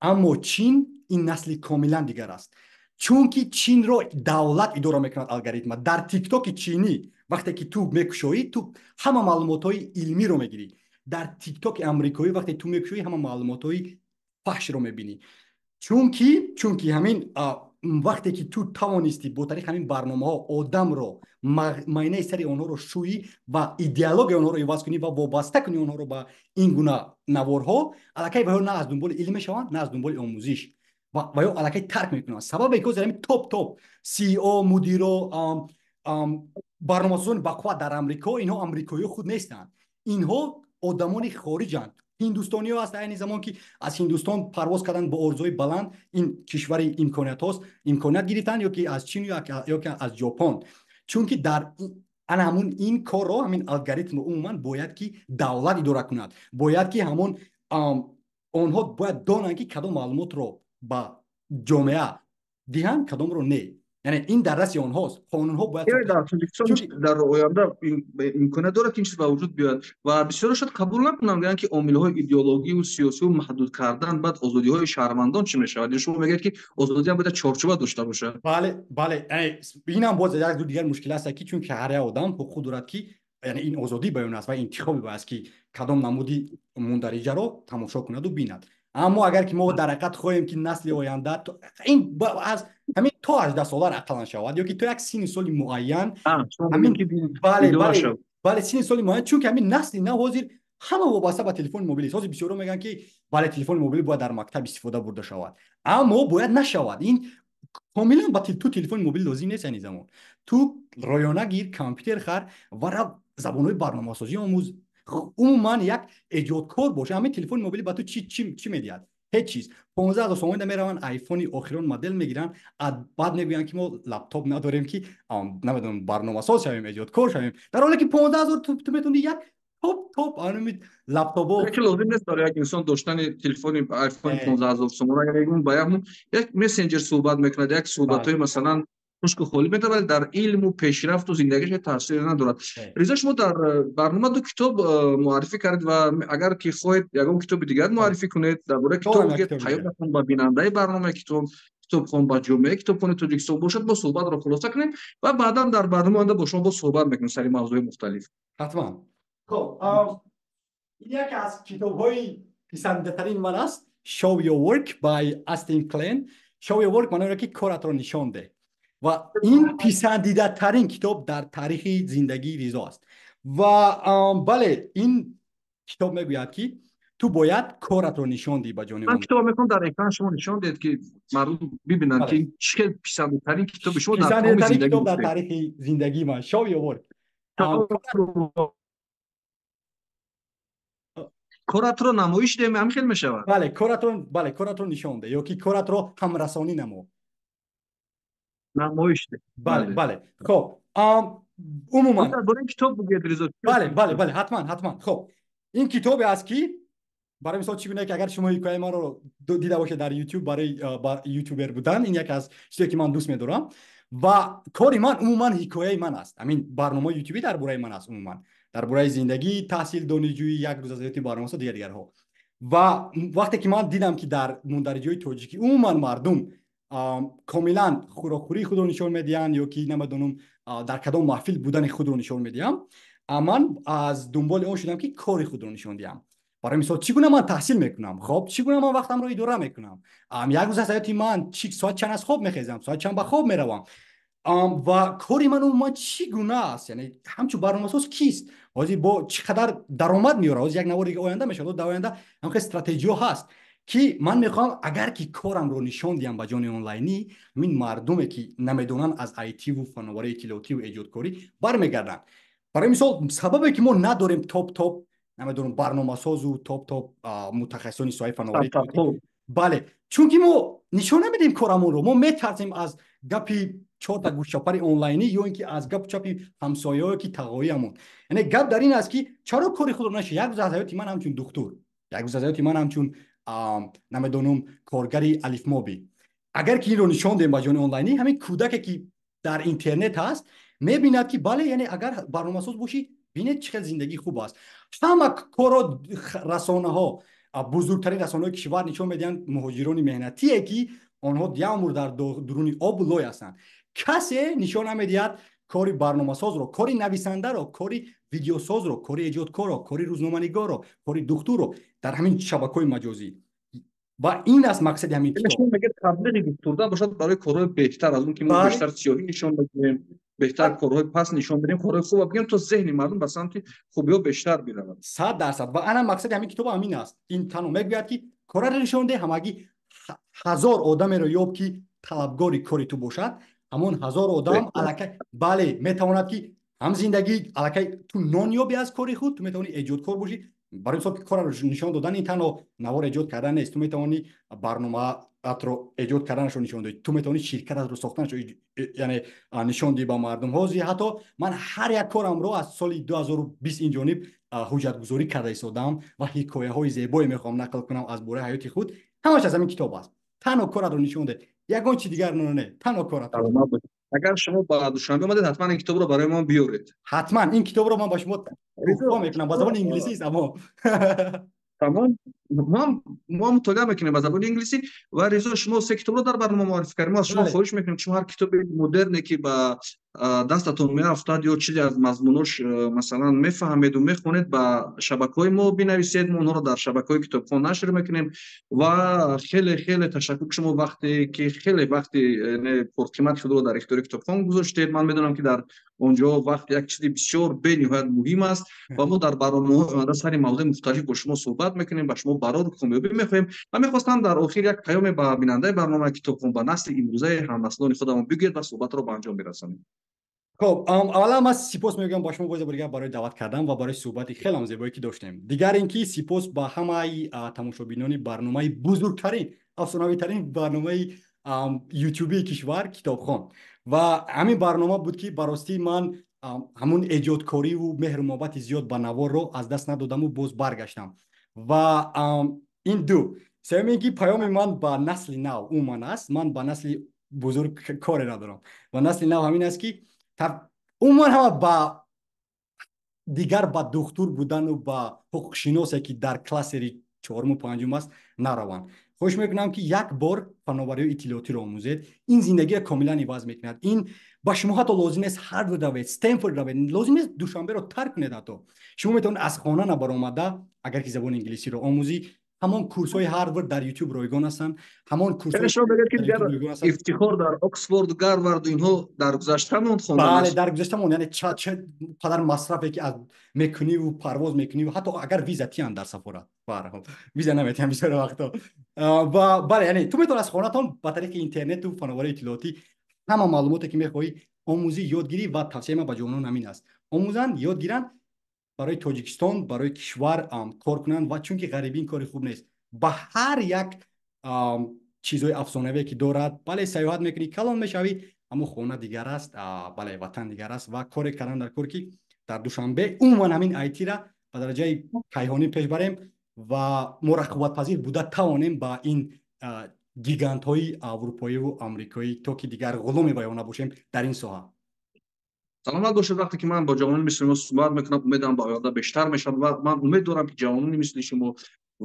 Аммо Чин ин насли комилан дигар аст, чунки Чинро давлат идора мекунад. Алгоритма дар Тиктоки чинӣ вақте ки ту мекушоӣ, ту ҳама маълумотҳои илмиро мегирӣ. Дар Тиктоки амрикоӣ вақте ту мекушоӣ, ҳама маълумотҳои фаҳшро мебинӣ, чунки ҳамин вақте ки ту тавонистӣ бо тариқи ҳамин барномаҳо одамро майнаи сари онҳоро шӯӣ ва идеологияи онҳоро иваз кунӣ ва вобаста кунӣ онҳоро ба ин гуна наворҳо, аллакай ваё на аз дунболи илм мешаванд, на аз дунболи омӯзиш, ва ё аллакай тарк мекунанд. Сабабе ки ҳозир ҳамин топ топ CEO, мудиро, барномасозони бақувват дар Амрико, инҳо амрикоиҳо худ нестанд, инҳо одамони хориҷанд, ҳиндустониҳо аст айни замон, ки аз Ҳиндустон парвоз карданд бо орзуҳои баланд, ин кишвари имкониятҳост, имконият гирифтанд, ё ки аз Чин, ё ки аз Ҷопон, чунки дар ана ҳамун ин корро, ҳамин алгоритмро умуман бояд ки давлат идора кунад. Бояд ки ҳамон онҳо бояд донанд, ки кадом маълумотро ба ҷомеа диҳанд, кадомро не. Яъне ин дар дасти онҳост, қонунҳо бояд Дар Тоҷикистон дар оянда имконият дорад, ки ин чиз ба вуҷуд биёяд? Ва бисёро шояд қабул накунанд, гӯянд, ки омилҳои идеологию сиёсию маҳдуд кардан, баъд озодиҳои шаҳрвандон чӣ мешавад? Шумо мегӯед, ки озодиам бояд чорчӯба дошта бошад. Бале, инам боз як ду дигар мушкил аст, ки чунки ҳар як одам ҳуқуқ дорад, ки яъне ин озодии баён аст ва интихоби бояд аст, ки кадом намуди мундариҷаро тамошо кунаду бинад. Аммо агар ки мо дар ҳақиқат хоҳем, ки насли оянда ин аз ҳамин то 18 сола ақаллан шавад ё ки то як синни соли муайян. Бале, синни соли муайян, чунки ҳамин насли нав ҳозир ҳама вобаста ба телефони мобилист. Ҳозир бисёро мегӯянд, ки бале, телефони мобилӣ бояд дар мактаб истифода бурда шавад, аммо бояд нашавад ин комилан. Ба ту телефони мобилӣ лозим нест айни замон. Ту роёна гир, компютер хар ва рав забонҳои барномасозӣ омӯз, умуман як эҷодкор бош. Ҳамин телефони мобилӣ ба ту чӣ медиҳад? Ҳеҷ чиз. 15 000 сомонида мераванд, айфони охирон модел мегиранд, баъд мегӯянд, ки мо лаптоп надорем, ки намедонам, барномасоз шавем, эҷодкор шавем, дар ҳоле ки 15 000 ту метавонӣ як топ топ анами лаптопо Ки лозим нест барои як инсон доштани телефони айфони 15 000 сомона. Яъне ба як мессенҷер суҳбат мекунад, як суҳбатҳои масалан хушку холӣ метавонад, вале дар илму пешрафту зиндагиаш таъсире надорад. Ризо, шумо дар барнома ду китоб муаррифӣ кардед ва агар ки хоҳед, ягон китоби дигар муаррифӣ кунед. Дар бораи китоб паёматон ба бинандаи барномаи китоб китобхон, ба ҷомеаи китобхони Тоҷикистон бошад, бо суҳбатро хулоса кунем ва баъдан дар барномаи оянда бо шумо боз суҳбат мекунем сари мавзӯи мухталиф. Ҳатман. Хоб, ин яке аз китобҳои писандидатарин ман аст, Show Your Work by Austin Kleon. Show Your Work маънои ки коратро нишон деҳ ва ин писандидатарин китоб дар таърихи зиндагии Ризо аст. Ва бале, ин китоб мегӯяд, ки ту бояд коратро нишон диҳӣ ба ҷони Ман китоб мехоҳам дар экран шумо нишон диҳед, ки мардум бибинанд, ки чӣ хел писандидатарин китоби шумо дар тамоми зиндагӣ китоб дар таърихи зиндагии ман, Show Your Work. Коратро намоиш деҳ, ҳамин хел мешавад. Бале, коратро, бале, коратро нишон деҳ ё ки коратро ҳамрасонӣ намо. Намоиш деҳ. Бале, бале. Хоб, умуман дар бораи китоб бигӯед, Ризо. Бале, бале, бале, ҳатман, ҳатман. Хоб, ин китобе аст, ки барои мисол, чӣ гуна ки агар шумо ҳикояи маро дида бошед дар YouTube, барои ютубер будан ин яке аз чизе ки ман дӯст медорам ва кори ман умуман ҳикояи ман аст. Ҳамин барномаи ютубӣ дар бораи ман аст, умуман дар бораи зиндагӣ, таҳсил, донишҷӯӣ, як рӯз аз ҳаёти барномасо, дигар дигарҳо. Ва вақте ки ман дидам, ки дар мундариҷои тоҷикӣ умуман мардум комилан хӯрокхӯрии худро нишон медиҳанд ё ки намедонам, дар кадом маҳфил будани худро нишон медиҳам, ман аз дунболи он шудам, ки кори худро нишон диҳам. Барои мисол, чӣ гуна ман таҳсил мекунам, хоб, чӣ гуна ман вақтамро идора мекунам, як рӯз аз ҳаёти ман, чӣ соат чанд аз хоб мехезам, соат чанд ба хоб меравам ва кори ман умуман чӣ гуна аст, яъне ҳамчун барномасоз кист, ҳозир бо чӣ қадар даромад меорад. Ҳозир як навори оянда мешавад, дар оянда ҳамхел стратегиҳо ҳаст, ки ман мехоҳам, агар ки корамро нишон диҳам ба ҷони онлайнӣ, ҳамин мардуме ки намедонанд аз айтиву фановарии иттилоотиву эҷодкорӣ, бармегарданд. Барои мисол, сабабе ки мо надорем топ топ, намедонам, барномасозу топ топ мутахассисони соҳаи фановарии, бале, чунки мо нишон намедиҳем корамонро, мо метарсем аз гапи чорта гӯшчапари онлайнӣ ё ин ки аз гапу чапи ҳамсояҳое ки тағоиямон. Яъне гап дар ин аст, ки чаро кори худро наша, як рӯз аз ҳаёти ман ҳамчун духтур, як рӯз аз ҳаёти ман ҳамчун, намедонам, коргари Алифмобӣ, агар ки инро нишон диҳем ба ҷони онлайнӣ, ҳамин кӯдаке ки дар интернет ҳаст, мебинад, ки бале, яъне агар барномасоз бошӣ, бинед, чӣ хел зиндагӣ хуб аст. Ҳама корро расонаҳо, бузургтарин расонаҳои кишвар нишон медиҳанд муҳоҷирони меҳнатие, ки онҳо ямур дар дуруни обу лой ҳастанд. Касе нишон намедиҳад кори барномасозро, кори нависандаро, кори видеосозро, кори эҷодкорро, кори рӯзноманигорро, кори духтурро дар ҳамин шабакаҳои маҷозӣ. Ва ин аст мақсади ҳамин китоб. Шумо мегӯед, таблиғи духтурда бошад барои корҳои беҳтар аз он ки мо бештар сиёҳӣ нишон медиҳем, беҳтар корҳои паст нишон бидем, корҳои хуб бигем, то зеҳни мардум ба самти хубиҳо бештар биравад. 100%. Ва ана мақсади ҳамин китоб ҳамин аст. Ин танҳо мегӯяд, ки корро нишон деҳ, ҳамагӣ 1000 одамеро ёб, ки талабгори кори ту бошад. Ҳамон 1000 одам аллакай, бале, метавонад, ки ҳам зиндагӣ аллакай ту нон ёбӣ аз кори худ, ту метавонӣ эҷодкор бошӣ. Барои мисол, корро нишон додан ин танҳо навор эҷод кардан нест. Ту метавонӣ барномаатро эҷод карданашро нишон диҳӣ, ту метавонӣ ширкататро сохтанашро, яъне, нишон диҳӣ ба мардум. Ҳозир ҳатто ман ҳар як корамро аз соли 2020 ин ҷониб ҳуҷҷатгузорӣ карда истодаам ва ҳикояҳои зебое мехоҳам нақл кунам аз бораи ҳаёти худ. Ҳамаш аз ҳамин китоб аст. Танҳо коратро нишон деҳ, ягон чи дигар не, танҳо коратро. Агар шумо ба Душанбе омадед, ҳатман ин китобро барои мо биёред. Ҳатман ин китобро ман ба шумо туҳфа мекунам. Ба забони инглисӣ аст, аммо Тамом, мо мутолиа мекунем ба забони инглисӣ. Ва Ризо, шумо се китобро дар барнома муаррифӣ кардем. Мо аз шумо хоҳиш мекунем, шумо ҳар китоби модерне, ки ба дастатон меафтад ё чизе аз мазмунош, масалан, мефаҳмеду мехонед, ба шабакаҳои мо бинависед. Мо онҳоро дар шабакаҳои Китобхон нашр мекунем. Ва хеле хеле ташаккур, ки шумо вақте ки хеле вақти пурқимати худро дар ихтиёри Китобхон гузоштед. Ман медонам, ки дар он ҷо вақт як чизи бисёр бениҳоят муҳим аст ва мо дар барномаҳои оянда сари мавзӯи мухталиф бо шумо суҳбат мекунем. Ба шумо барору комёбӣ мехоҳем ва мехостам дар охир як паёме ба бинандаи барномаи Китобхон, ба насли имрӯзаи ҳамнаслони худамон бигӯед ва суҳбатро ба анҷом бирасонем. Хоб, аввалан ман сипос мегӯям ба шумо боз дигар барои даъват кардан ва барои суҳбати хелам зебое, ки доштем. Дигар ин ки сипос ба ҳамаи тамошобинони барномаи бузургтарин, афсонавитарин барномаи ютубии кишвар, Китобхон. Ва ҳамин барнома буд, ки ба ростӣ ман ҳамун эҷодкориву меҳру муҳаббати зиёд ба наворро аз даст надодаму боз баргаштам. Ва ин ду. Сеюм ин ки паёми ман ба насли нав умуман аст, ман ба насли бузург коре надорам, ба насли нав ҳамин аст, ки умуман ҳама ба дигар ба духтур будану ба ҳуқуқшиносе, ки дар кластери чоруму панҷум аст, нараванд. Хоҳиш мекунам, ки як бор фановариҳои иттилоотиро омӯзед. Ин зиндагиро комилан иваз мекунад. Ин ба шумо ҳатто лозим нест Ҳарвард равед, Стенфорд равед, лозим нест Душанберо тарк кунед. Ҳатто шумо метавонед аз хона набаромада, агар ки забони инглисиро омӯзӣ, ҳамон курсҳои Ҳарвард дар Ютуб ройгон ҳастанд, ҳамон курсҳо. Ифтихор дар Оксфорд, Гарвард, инҳо дар гузаштамон. Хонда, бале, дар гузаштамон. Яъне ча қадар масрафе ки аз мекуниву парвоз мекуниву ҳатто агар виза тиянд дар сафорат, баҳарҳол виза наметиҳанд бисёр вақто. Ва бале, яъне ту метавон аз хонатон ба тариқи интернету фановарии иттилоотӣ ҳама маълумоте, ки мехоҳӣ, омӯзӣ, ёд гирӣ. Ва тавсияи ман ба ҷавонон ҳамин аст: омӯзанд, ёд гиранд. Барои Тоҷикистон, барои кишвар кор кунанд ва чунки ғарибӣ ин кори хуб нест ба ҳар як чизҳои афсонавие ки дорад. Бале, сайёҳат мекунӣ, калон мешавӣ, аммо хона дигар аст, бале, ватан дигар аст. Ва коре кардан дар кор, ки дар Душанбе умуман ҳамин айтира ба дараҷаи кайҳонӣ пеш барем ва мо рақобатпазир буда тавонем ба ин гигантҳои аврупоиву амрикоӣ, то ки дигар ғуломи вайҳо набошем дар ин соҳа. Саломат бошед. Вақте ки ман бо ҷавонони мисли шумо суҳбат мекунам, умедам ба оянда бештар мешавад ва ман умед дорам, ки ҷавонони мисли шумо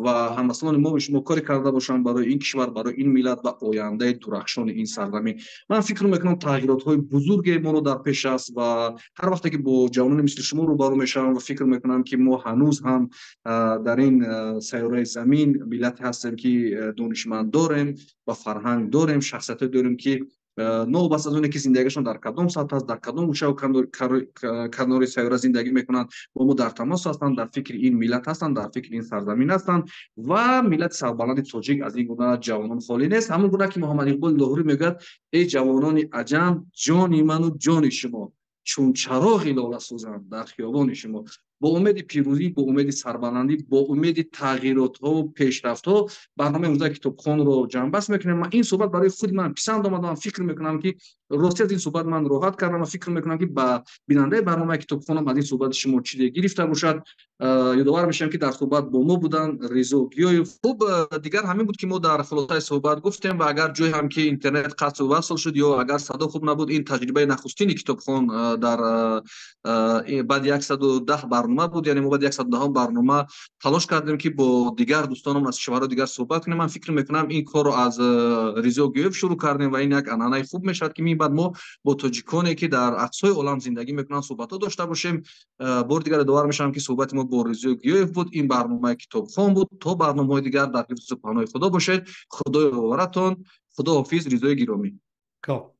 ва ҳамаслони мо шумо коре карда бошанд барои ин кишвар, барои ин миллат ва ояндаи дурахшони ин сарзамин. Ман фикр мекунам, тағйиротҳои бузурге моро дар пеш аст ва ҳар вақте ки бо ҷавонони мисли шумо рӯбарӯ мешавам ва фикр мекунам, ки мо ҳанӯз ҳам дар ин сайёраи замин миллате ҳастем, ки донишманд дорем ва фарҳанг дорем, шахсиятҳое дорем, ки новобаста аз оне ки зиндагиашон дар кадом сатҳ аст, дар кадом гӯшаву канори сайёра зиндагӣ мекунанд, бо мо дар тамос ҳастанд, дар фикри ин миллат ҳастанд, дар фикри ин сарзамин ҳастанд ва миллати сарбаланди тоҷик аз ин гуна ҷавонон холӣ нест. Ҳамон гуна ки Муҳаммад Иқболи Лоҳурӣ мегӯяд: «Эй ҷавонони аҷам, ҷони ману ҷони шумо, чун чароғи лола сӯзанд дар хиёбони шумо». Бо умеди пирӯзӣ, бо умеди сарбаландӣ, бо умеди тағйиротҳо, пешрафтҳо барномаи имрӯзаи Китобхонро ҷамъбаст мекунем. Ман ин суҳбат барои худи ман писанд омад. Ман фикр мекунам, ки рости аз ин суҳбат ман роҳат кардам ва фикр мекунам, ки ба бинандаи барномаи Китобхонам аз ин суҳбати шумо чизе гирифта бошад. Ёдовар мешавам, ки дар суҳбат бо мо буданд Ризо Гиёев. Хуб, дигар ҳамин буд, ки мо дар хулосаи суҳбат гуфтем. Ва агар ҷое ҳам ки интернет қатъу васл шуд ё агар садо хуб набуд, ин таҷрибаи нахустини Китобхон дар баъди 110 барнома буд. Яъне мо баъди 110-ум барнома талош кардем, ки бо дигар дӯстонам аз кишварҳои дигар суҳбат кунем. Ман фикр мекунам, ин корро аз Ризо Гиёев шурӯъ кардем ва ин як анъанаи хуб мешавад, ки мин баъд мо бо тоҷиконе, ки дар ақсои олам зиндагӣ мекунанд, суҳбатҳо дошта бошем. Бори дигар ёдовар мешавам, ки суҳбати мо бо Ризо Гиёев буд. Ин барномаи Китобхон буд. То барномаҳои дигар дар ҳифзу паноҳи Худо бошед. Худои оваратон. Худоҳофиз, Ризои гиромӣ. Хоб.